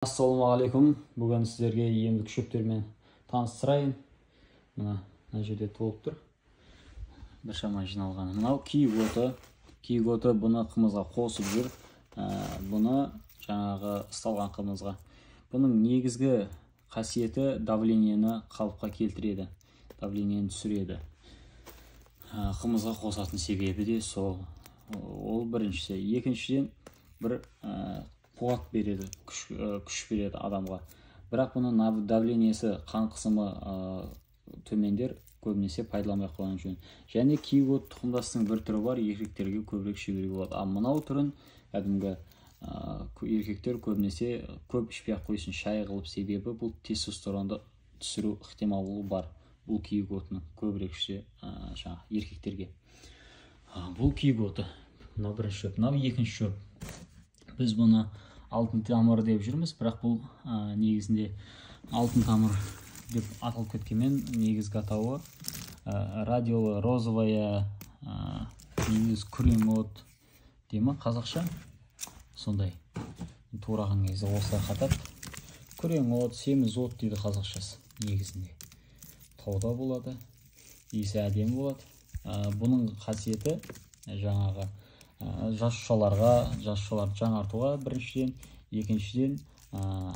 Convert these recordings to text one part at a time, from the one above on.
Ассалаумағалейкум. Бүгін сіздерге емдік шөптермен таныстырайын. Мына жерде толып тұр. Біршама жиналған. Мынау киік оты. Киік оты, бұны қымызға қосып жүр. Бұны жаңағы ысталған қымызға. Бұның негізгі қасиеті давлениені қалыпқа келтіреді. Давлениені түсіреді. Қымызға қосатын себебі де сол. Ол біріншісі. Екіншіден бір қуат береді, күш береді адамға. Бірақ бұның давлениесі, қан қысымы төмендер көбінесе пайдаланбай қойған жөн. Және киік от тұқымдасының бір түрі бар, еркектерге көбірек іше беруге болады. Ал мынау түрін кәдімгі еркектер көбінесе көп ішпей ақ қойсын шай қылып, себебі бұл тестостеронды түсіру ықтималдығы бар. Бұл киік отының көбірек ішсе жаңағы еркектерге. Бұл киік оты. Мынау бірінші шөп, мынау екінші шөп. Біз бұны алтын тамыр деп жүрміз, бірақ бұл негізінде алтын тамыр деп аталып кеткенмен негізгі атауы радиола розовая, негізі күрең от дей ма қазақша, сондай тураған кезде осылай қатады. Күрең от, семіз от дейді қазақшасы негізінде. Тауда болады, иісі әдемі болады. Бұның қасиеті жаңағы жасушаларға, жасушаларды жаңартуға біріншіден, екіншіден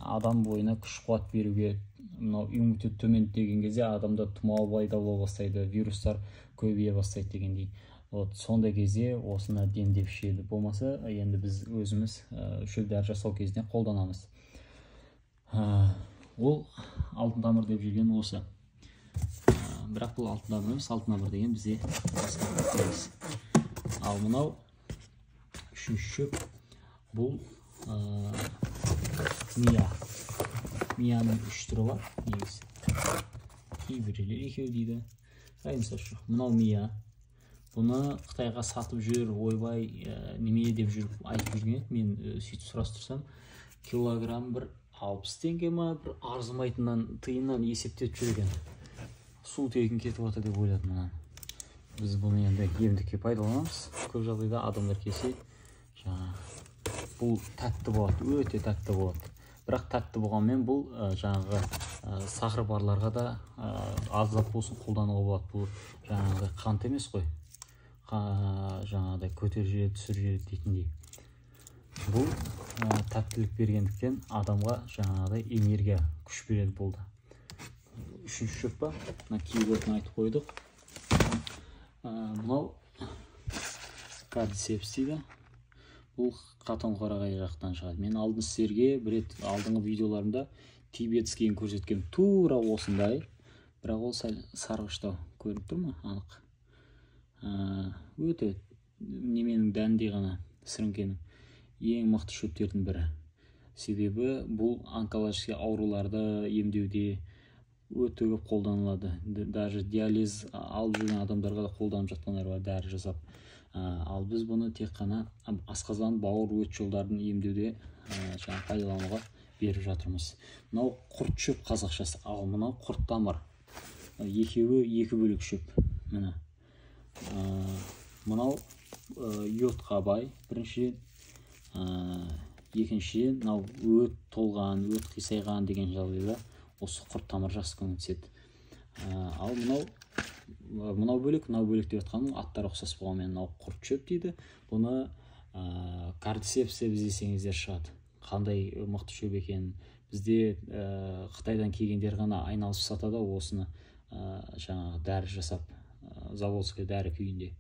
адам бойына күш қуат беруге. Мынау иммунитет төмендеген кезде адамда тұмау пайда бола бастайды, вирустар көбейе бастайды дегендей. Вот сондай кезде осыны демдеп ішеді. Болмаса енді біз өзіміз шөп дәрі жасау кезінде қолданамыз. Ол алтын тамыр деп жүрген осы. Бірақ бұл алтын тамыр емес, алтын тамыр деген бізде басқа. Ал мынау үшінші шөп, бұл мия. Мияның үш түрі бар негізі. Кейбіреулер екеу дейді. Разница жоқ. Мынау мия. Бұны Қытайға сатып жүр, ойбай, неме деп жүріп айтып жүрген еді. Мен сөйтіп сұрастырсам, килограмм бір 60 теңге ма, бір арзымайтыннан тиыннан есептеп жүрген. Су тегін кетіп жатыр деп ойладым мынаны. Біз бұны енді емдікке пайдаланамыз. Көп жағдайда адамдар келсе, жаңағы бұл тәтті болады, өте тәтті болады. Бірақ тәтті болғанмен бұл жаңағы сахар барларға да аздап болсын қолдануға болады. Бұл жаңағы қант емес қой. Жаңағыдай көтеріп жібереді, түсіріп жібереді дейтіндей. Бұл тәттілік бергендіктен адамға жаңағыдай энергия, күш береді болды. Үшінші шөп па? Мына киік отын айтып қойдық. Мынау кардицепс дейді. Бұл Қатонқарағай жақтан шығады. Мен алдын сіздерге бір рет алдыңғы видеоларымда тибетскийін көрсеткен, тура осындай, бірақ ол сәл сарғыштау көрініп тұр ма анық. Өте неменің дәніндей ғана, сіріңкенің ең мықты шөптердің бірі. Себебі бұл онкологический ауруларды емдеуде өте көп қолданылады. Даже диализ алып жүрген адамдарға да қолданып жатқандар бар, дәрі жасап. Ал біз бұны тек қана асқазан, бауыр, өт жолдарын емдеуде жаңа пайдалануға беріп жатырмыз. Мынау құрт шөп қазақшасы, ал мынау құрт тамыр. Екеуі екі бөлек шөп. Міне. Мынау йодқа бай біріншіден, екіншіден мынау өт толған, өт қисайған деген жағдайда осы құрт тамыр жақсы көмектеседі. Ал мынау бөлек, мынау бөлек деп жатқаным аттары ұқсас болғанмен мынау құрт шөп дейді. Бұны кардицепс деп іздесеңіздер шығады. Қандай мықты шөп екенін бізде Қытайдан келгендер ғана айналысып сатады осыны, жаңағы дәрі жасап, заводский дәрі күйінде.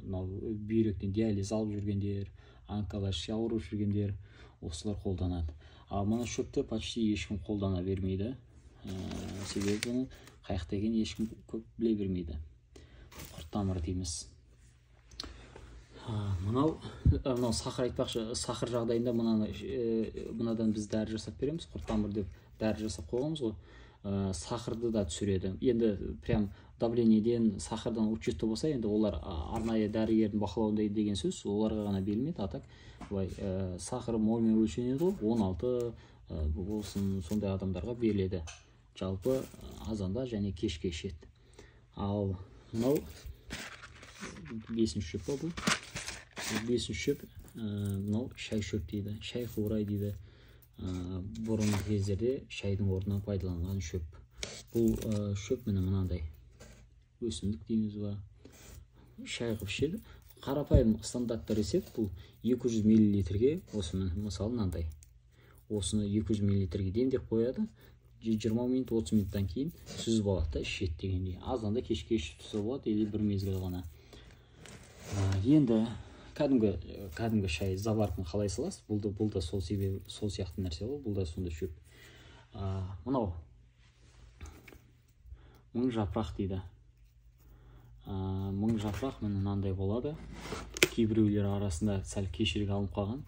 Мынау бүйректен диализ алып жүргендер, онкологический ауырып жүргендер осылар қолданады. Ал мына шөпті почти ешкім қолдана бермейді. Себебі бұны қаяқта екенін ешкім көп біле бермейді. Құрт тамыр дейміз. Мынау сахар айтпақшы, сахар жағдайында мынадан біз дәрі жасап береміз. Құрт тамыр деп дәрі жасап қойғанбыз ғой. Сахарды да түсіреді. Енді прям давлениеден, сахардан учетті болса, енді олар арнайы дәрігердің бақылауында деген сөз, оларға ғана берілмейді. А так былай сахар мольмен өлшенеді ғой, 16 болсын, сондай адамдарға беріледі. Жалпы азанда және кешке ішеді. Ал мынау бесінші шөп бұл. Бесінші шөп, мынау шай шөп дейді, шай қурай дейді. Бұрынғы кездерде шайдың орнына пайдаланған шөп. Бұл шөп міне мынандай өсімдік дейміз ба, шай қылып ішеді. Қарапайым стандартты рецепт бұл 200 миллилитрге, осы мысалы мынандай. Осыны 200 миллилитрге демдеп қояды. 20 минут, 30 минуттан кейін сүзіп алады да ішеді дегендей. Азанда кешке ішіп тұрса болады, или бір мезгіл ғана. Енді кәдімгі шай заварканы қалай саласыз? Бұл да сол себебі, сол сияқты нәрсе ғой, бұл да сондай шөп. Мынау мың жапырақ дейді. Мың жапырақ міне мынандай болады. Кейбіреулер арасында сәл кешірек алынып қалған.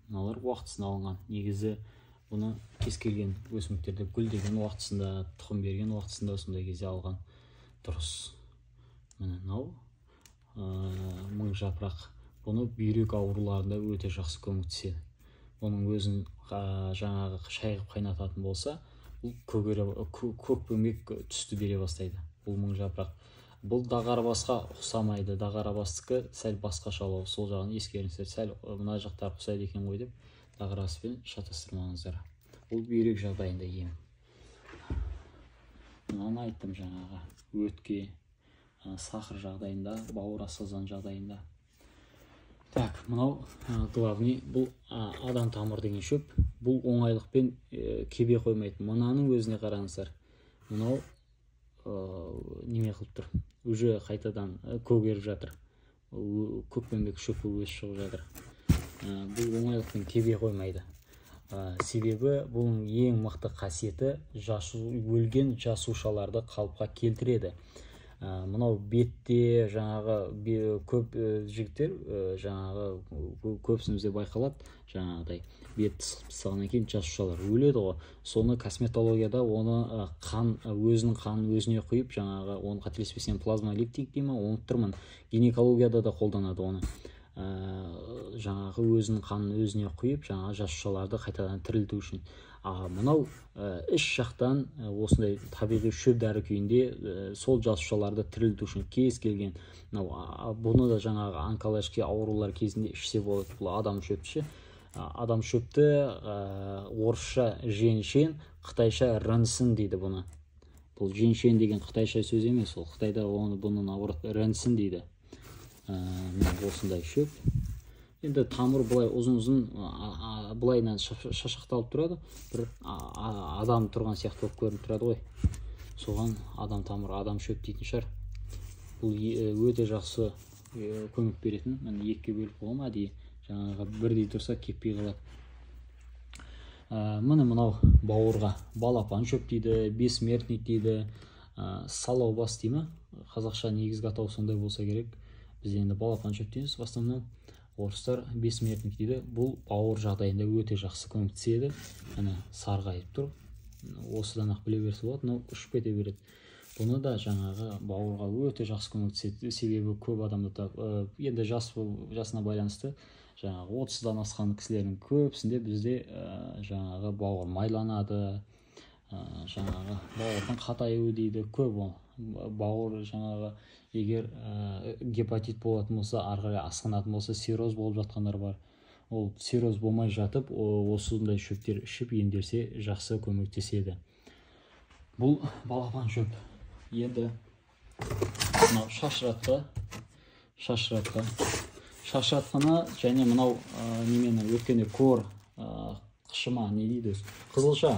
Мыналар уақытысында алынған. Негізі бұны кез келген өсімдіктерді гүлдеген уақытысында, тұқым берген уақытысында сондай кезде алған дұрыс. Міне мынау мың жапырақ. Бұны бүйрек ауруларында өте жақсы көмектеседі. Бұның өзін жаңағы шай қылып қайнататын болса, бұл көкпеңбек түсті бере бастайды. Бұл мың жапырақ. Бұл дағарабасқа ұқсамайды. Дағарабастікі сәл басқашалау. Сол жағын ескеріңіздер. Сәл мына жақтар ұқсайды екен ғой деп дағараспен шатастырмаңыздар. Бұл бүйрек жағдайында ем. Мынаны айттым жаңағы. Өтке, сахар жағдайында, бауыр асқазан жағдайында. Так, мынау главный, бұл адам тамыр деген шөп. Бұл оңайлықпен кебе қоймайды. Мынаның өзіне қараңыздар. Мынау неме қылып тұр. Уже қайтадан көгеріп жатыр. Көкпеңбек шөпі өсіп шығып жатыр. Бұл оңайлықпен кебе қоймайды. Себебі бұның ең мықты қасиеті өлген жасушаларды қалыпқа келтіреді. Мынау бетте жаңағы көп жігіттер, жаңағы көпсімізде байқалады, жаңағыдай бет тастағаннан кейін жасушалар өледі ғой. Соны косметологияда оны қан, өзінің қанын өзіне құйып, жаңағы оны қателеспесем плазма лифтинг дей ма, ұмытып тұрмын. Гинекологияда да қолданады оны. Жаңағы өзінің қанын өзіне құйып, жаңағы жасушаларды қайтадан тірілту үшін. Мынау іш жақтан осындай табиғи шөп дәрі күйінде сол жасушаларды тірілту үшін кез келген мынау, бұны да жаңағы онкологиялық аурулар кезінде ішсе болады. Бұл адам шөпші. Адам шөпті орысша женьшен, қытайша рынсын дейді бұны. Бұл женьшен деген қытайша сөз емес, ол Қытайда оны бұны наоборот рынсын дейді. Міне осындай шөп. Енді тамыр былай ұзын-ұзын былайынан шашақталып тұрады. Бір адам тұрған сияқты болып көрініп тұрады ғой. Соған адам тамыр, адам шөп дейтін шығар. Бұл өте жақсы көмек беретін. Міне екіге бөліп қойғам әдейі. Жаңағы бірдей тұрса кеппей қалады. Міне мынау бауырға балапан шөп дейді, бессмертник дейді, салаубас дей ма? Қазақша негізгі атауы сондай болса керек. Біз енді балапан шөп дейміз, в основном орыстар бессмертник дейді. Бұл бауыр жағдайында өте жақсы көмектеседі. Міне сарғайып тұр. Осыдан ақ біле берсе болады, мынау ұшып кете береді. Бұны да жаңағы бауырға өте жақсы көмектеседі. Себебі көп адамда енді жасына байланысты жаңағы 30-дан асқан кісілердің көбісінде бізде жаңағы бауыр майланады, жаңағы бауырдың қатаюы дейді көп ол. Бауыр жаңағы егер гепатит болатын болса, ары қарай асқынатын болса, цирроз болып жатқандар бар. Ол цирроз болмай жатып, осындай шөптер ішіп емделсе жақсы көмектеседі. Бұл балапан шөп. Енді мынау шашыратқы, шашыратқыны және мынау немені өткенде кор қышыма не дейді өзі? Қызылша.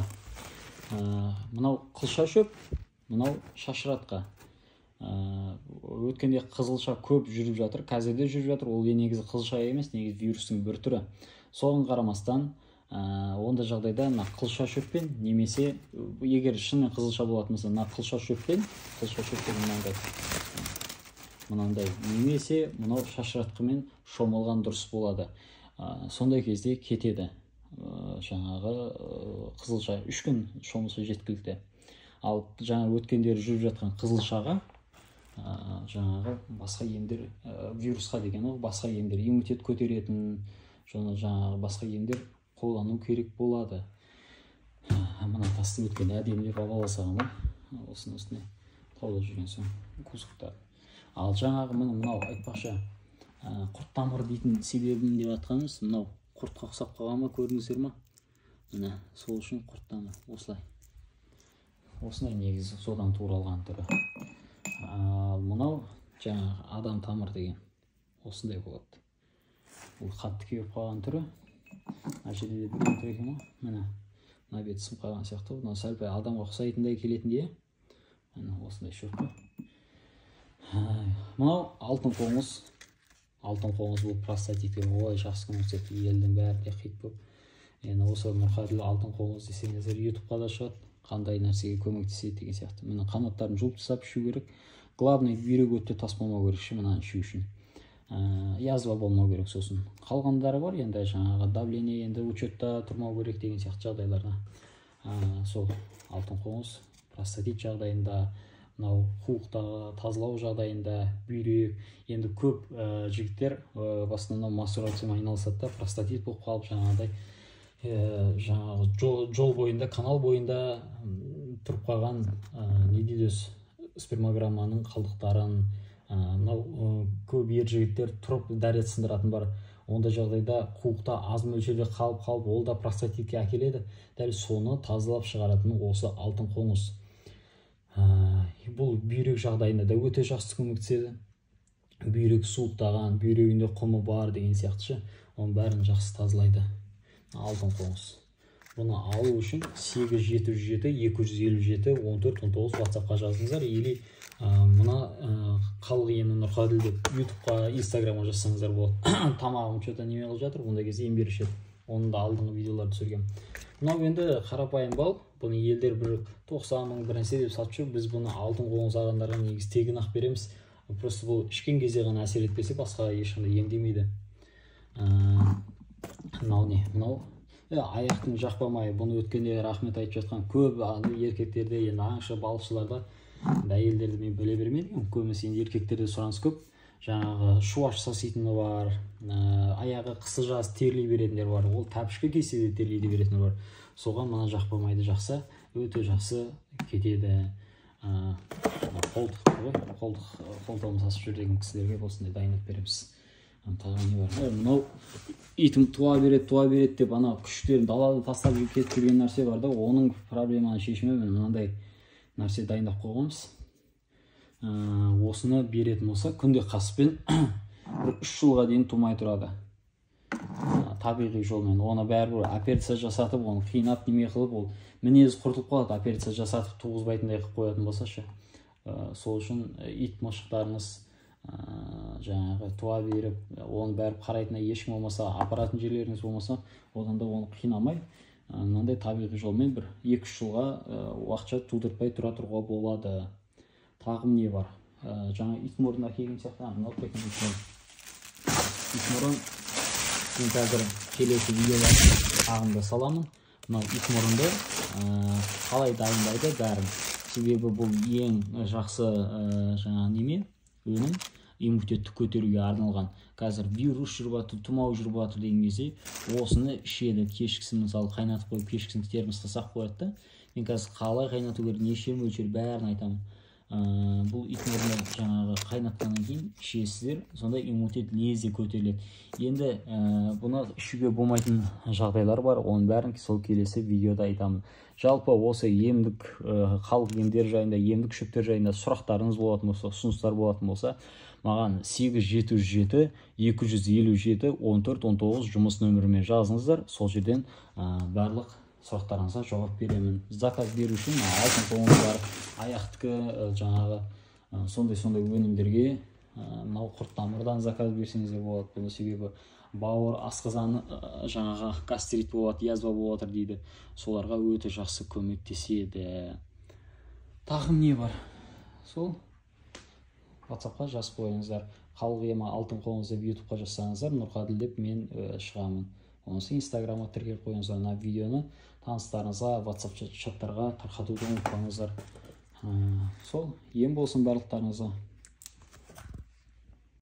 Мынау қылша шөп, мынау шашыратқы. Өткенде қызылша көп жүріп жатыр, қазір де жүріп жатыр. Ол негізі қызылша емес, негізі вирустың бір түрі. Соған қарамастан, онда жағдайда мына қылша шөппен немесе егер шынымен қызылша болатын болса, мына қылша шөппен, қылша шөппен мынандай немесе мынау шашыратқымен шомылған дұрыс болады. Сондай кезде кетеді. Жаңағы қызылша 3 күн шомылса жеткілікті. Ал жаңа өткендері жүріп жатқан қызылшаға жаңағы басқа емдер, вирусқа деген ол басқа емдер, иммунитет көтеретін жаңағы басқа емдер қолдану керек болады. Мына тасты өткенде әдемілеп ала салған ғой, осының үстіне тауда жүрген соң кусоктар. Ал жаңағы мынау айтпақшы, құрт тамыр дейтін себебім деп жатқанымыз мынау Құртқа ұқсап қалған ма, көрдіңіздер ма? Міне, сол үшін құрт тамыр осылай. Осындай негізі содан туралған түрі. Ал мынау жаңағы адам тамыр деген осындай болады. Бұл қатты кеуіп қалған түрі. Мына жерде де біреу тұр екен ғой. Міне, мына беті сынып қалған сияқты. Мынау сәл пәл адамға ұқсайтындай келетіндей. Міне, осындай шөп қой. Мынау алтын қоңыз. Алтын қоңыз бұл простатитке ой жақсы көмектеседі. Елдің бәрі де хит болып. Енді осы Нұрқаділ алтын қоңыз десеңіздер, ютубқа да шығады. Қандай нәрсеге көмектеседі деген сияқты. Міне, қанаттарын жұлып тастап ішу керек. Главный бүйрек өте тас болмау керек ше мынаны ішу үшін. Язва болмау керек сосын. Қалғандары бар енді, жаңағы давление енді учетта тұрмау керек деген сияқты жағдайларда. Сол алтын қоңыз простатит жағдайында, мынау қуықтағы тазалау жағдайында, бүйрек. Енді көп жігіттер в основном мастурбациямен айналысады да, простатит болып қалып, жаңағыдай жаңағы жол бойында, канал бойында тұрып қалған не дейді өзі, спермограмманың қалдықтарын, мынау көп ер жігіттер тұрып дәрет сындыратын бар. Ондай жағдайда қуықта аз мөлшерде қалып, ол да простатитке әкеледі. Дәл соны тазалап шығаратын осы алтын қоңыз. Бұл бүйрек жағдайында да өте жақсы көмектеседі. Бүйрек суықтаған, бүйрегінде құмы бар деген сияқты ше, оның бәрін жақсы тазалайды. Алтын қоңыз. Бұны алу үшін 8 707 257 14 19 WhatsApp-қа жазыңыздар, или мына халық емі Нұрқаділ деп ютубқа, инстаграмға жазсаңыздар болады. Тамағым что-то неме қылып жатыр, ондай кезде ем беруші еді. Оның да алдыңғы видеоларды түсіргем. Мынау енді қарапайым бал. Бұны елдер бір 90 мың бір нәрсе деп сатып жүр. Біз бұны алтын қоңыз адамдарға негізі тегін ақ береміз. Просто бұл ішкен кезде ғана әсер етпесе, басқа ешқандай емдемейді. Мынау не? Мынау аяқтың жақпа майы. Бұны өткенде рахмет айтып жатқан көп еркектерде, енді аңшы, балықшыларда, әйелдерді мен біле бермедім. Көбінесе енді еркектерде сұраныс көп. Жаңағы шуаш саситыны бар, аяғы қысы жаз терлей беретіндер бар, ол тәпішке кисе де терлей беретіндер бар. Соған мына жақпа майды жақса, өте жақсы кетеді. Қолтық ғой, қолтығын сасып жүр деген кісілерге осындай дайындап береміз. Тағы не бар? Мынау итім туа береді, туа береді деп ана күштерін далада тастап кетіп жүрген нәрсе бар да, оның проблеманың шешімі мынандай нәрсе дайындап қойғанбыз. Осыны беретін болса, күнде қаспен бір 3 жылға дейін тумай тұрады. Табиғи жолмен. Оны бәрібір операция жасатып, оны қинап неме қылып, ол мінезі құртылып қалады, операция жасатып туғызбайтындай қылып қоятын болса ше. Сол үшін ит мысықтарыңыз жаңағы туа беріп, оны бәріп қарайтын ешкім болмаса, апаратын жерлеріңіз болмаса, одан да оны қинамай, мынандай табиғи жолмен бір 2-3 жылға уақытша тудыртпай тұра тұруға болады. Тағы не бар? Жаңа ит мұрын әкелген сияқты, мынау екен ит мұрын. Ит мұрын мен қазір келесі видеоларды тағында саламын. Мынау ит мұрынды қалай дайындайды бәрін. Себебі бұл ең жақсы жаңа неме, өнім, иммунитетті көтеруге арналған. Қазір вирус жүріп жатыр, тұмау жүріп жатыр деген кезде осыны ішеді. Кешкісін мысалы қайнатып қойып, кешкісін термосқа сақ қояды да. Мен қазір қалай қайнату керек, неше мөлшер бәрін айтамын. Бұл ит мұрны жаңағы қайнатқаннан кейін ішесіздер, сонда иммунитет лезде көтеріледі. Енді бұны ішуге болмайтын жағдайлар бар, оның бәрін сол келесі видеода айтамын. Жалпы осы емдік, халық емдері жайында, емдік шөптер жайында сұрақтарыңыз болатын болса, ұсыныстар болатын болса, маған 8 707 257 14 19 жұмыс нөміріме жазыңыздар. Сол жерден барлық сұрақтарыңызға жауап беремін. Заказ беру үшін алтын қоңыз бар, аяқтікі, жаңағы сондай-сондай өнімдерге мынау құрт тамырдан заказ берсеңіздер болады. Бұның себебі бауыр, асқазан, жаңағы гастрит болады, язва болып жатыр дейді. Соларға өте жақсы көмектеседі. Тағы не бар? Сол WhatsApp-қа жазып қойыңыздар. Халық емі алтын қоңыз деп YouTube-қа жазсаңыздар, Нұрқаділ деп мен шығамын. Онысы Инстаграмға тіркеліп қойыңыздар. Мына видеоны таныстарыңызға, WhatsApp чаттарға тарқатуды ұмытпаңыздар. Сол ем болсын барлықтарыңызға.